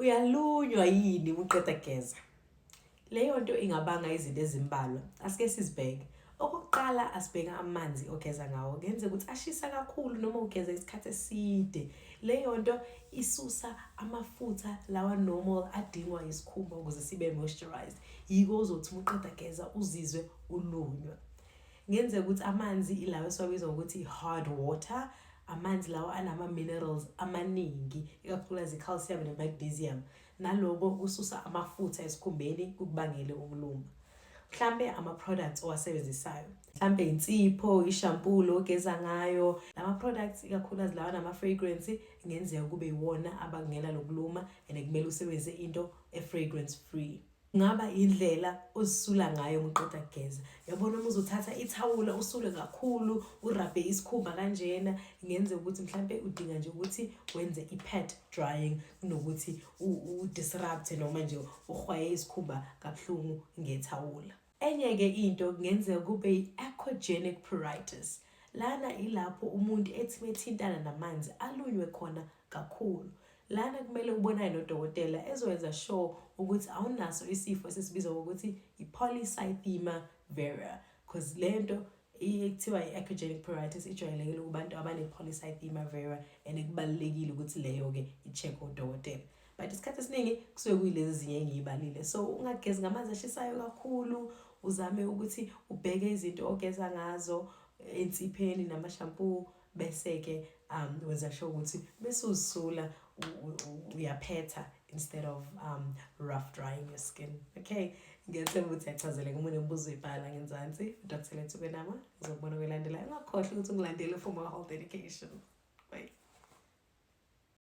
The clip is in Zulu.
Uyalunywa yini uqeda kugeza? Leyo nto ingabanga izinto ezimbalwa. Asike sizibheke. Okokuqala, asibheke amanzi ogeza ngawo. Kungenzeka ukuthi ashisa kakhulu noma ugeza isikhathi eside. Leyo nto isusa amafutha lawa normal adingwa isikhumba ukuze sibe moisturized. Yiko uzothi uma uqeda geza uzizwe ulunywa. Kungenzeka ukuthi amanzi ilawa esiwabiza ngokuthi i-hard water, amanzi lawa anama-minerals amaningi, ikakhulukazi i-calcium ne-magnesium. Naloko kususa amafutha esikhumbeni, kukubangele ukuluma. Mhlambe ama-products owasebenzisayo, mhlambe insipho, i-shampoo lo ogeza ngayo, lama-products ikakhulukazi lawa nama-fragrance, kungenzeka kube iwona abangela lokuluma and kumele usebenzise into e-fragrance free. Kungaba indlela ozisula ngayo uma uqeda kugeza. Yabona, uma uzothatha ithawula usule kakhulu, urabhe isikhumba kanjena, kungenzeka ukuthi mhlampe udinga nje ukuthi wenze i-pat drying kunokuthi u-disrupt noma nje uhwaye isikhumba kabuhlungu ngethawula. Enye-ke into kungenzeka kube i-aquagenic pruritus. Lana ilapho umuntu ethi methintana namanzi alunywe khona kakhulu. Lana kumele ubonane nodokotela ezowenza sure ukuthi awunaso isifo esisibiza ngokuthi i-polycythemia vera, because le nto ekuthiwa i-aquagenic pruritus ijwayelekile kubantu abane-polycythemia vera and kubalulekile ukuthi leyo-ke i-check udokotela, but isikhathi esiningi kusuke kuyilezi ezinye engiyibalile. So ungagezi ngamanzi ashisayo kakhulu, uzame ukuthi ubheke izinto ogeza ngazo ensipheni nama-shampoo, bese-ke wenza sure ukuthi bese uzisula uyaphetha instead of rough drying your skin. Okay, ngiyathemba ukuthi yachazeleka. Uma unemibuzo, ibhala ngenzansi. Dr Lethu Kwenama, ngizokubona kwelandelayo. Ungakhohlwa ukuthi ungilandele for more health education.